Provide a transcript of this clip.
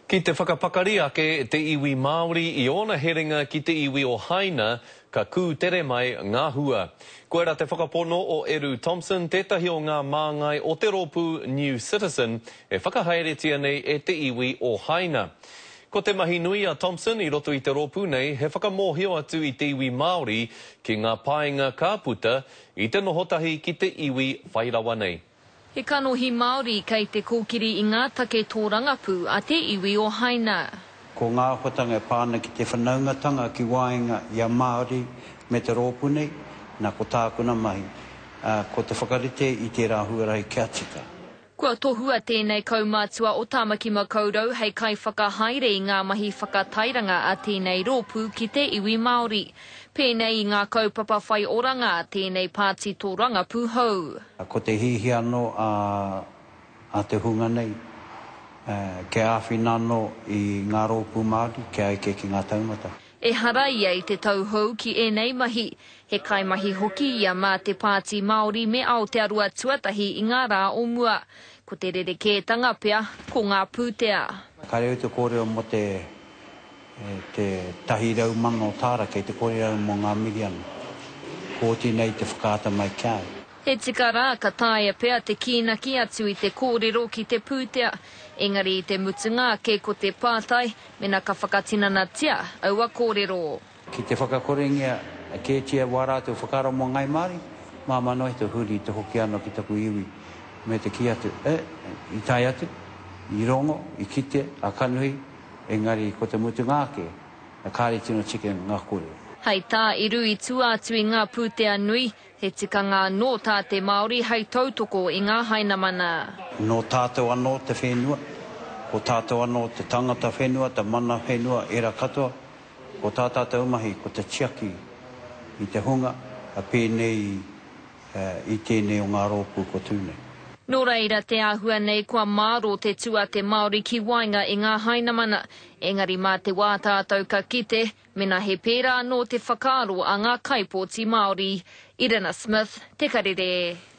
Ki te whakapakari ake te iwi Māori i ōna herenga ki te iwi o Haina, ka kūtere mai ngā hua. Koirā te whakapono o Eru Thompson, tētahi o ngā māngai o te rōpū New Citizen e whakahaeretia nei e te iwi o Haina. Ko te mahi nui a Thompson i roto i te rōpū nei he whakamōhio atu i te iwi Māori ki ngā painga ka puta i te noho tahi ki te iwi whai rawa nei. He kanohi Māori kei te kōkiri i ngā take tōrangapū a te iwi o Haina. Ko ngā āhuatanga e pā ana ki te whanaungatanga ki waenga i a Māori me te rōpū nei, nā ko tākuna mahi, ā, ko te whakarite i tērā huarahi kia tika. Kua tohua tēnei kaumātua o Tāmaki Makaurau hei kaiwhakahaere i ngā mahi whakatairanga a tēnei rōpū ki te iwi Māori. Pēnei i ngā kaupapa whai oranga a tēnei pāti tōrangapū hou. Ko te hiahia anō a te hunga nei, kia āwhina anō i ngā rōpū Māori kia eke ki ngā taumata. Ehara ia i te tauhou ki ēnei mahi, he kaimahi hoki ia mā te Pāti Māori me Aotearoa Tuatahi i ngā rā o mua. Ko te rerekētanga pea, ko ngā pūtea. Kāre au te kōrero mō te 100,000 tāra, kei te kōrero au mō ngā miriana. Kua oti nei te whakaata mai ki a au. He tika rā, ka taea pea te kīnaki atu i te kōrero ki te pūtea, engari i te mutunga ake ko te pātai, mena ka whakatinanatia aua kōrero. Ki te whakakorengia kētia wā rātou whakaaro mō Ngāi Māori, māmā noa te huri te hoki anō ki taku iwi me te kī atu, e, i tae atu, i rongo, i kite a kanohi, engari ko te mutunga ake, kāre tino tika ngā kōrero. Hei tā Eru i tua atu i ngā pūtea nui, He tikanga anō tā te Māori hei tautoko i ngā Hainamana. Nō tātou anō te whenua, ko tātou anō te tangata whenua, te mana whenua, ērā katoa. Ko tā tātou mahi ko te tiaki i te hunga pēnei i tēnei o ngā rōpū kua tū nei. Nō reira te āhua nei kua mārō te tū a te Māori ki waenga i ngā Hainamana. Engari mā te wā tātou ka kite, Mena he pērā anō te whakaaro a ngā kaipōti Māori. Irina Smith, Te Karere.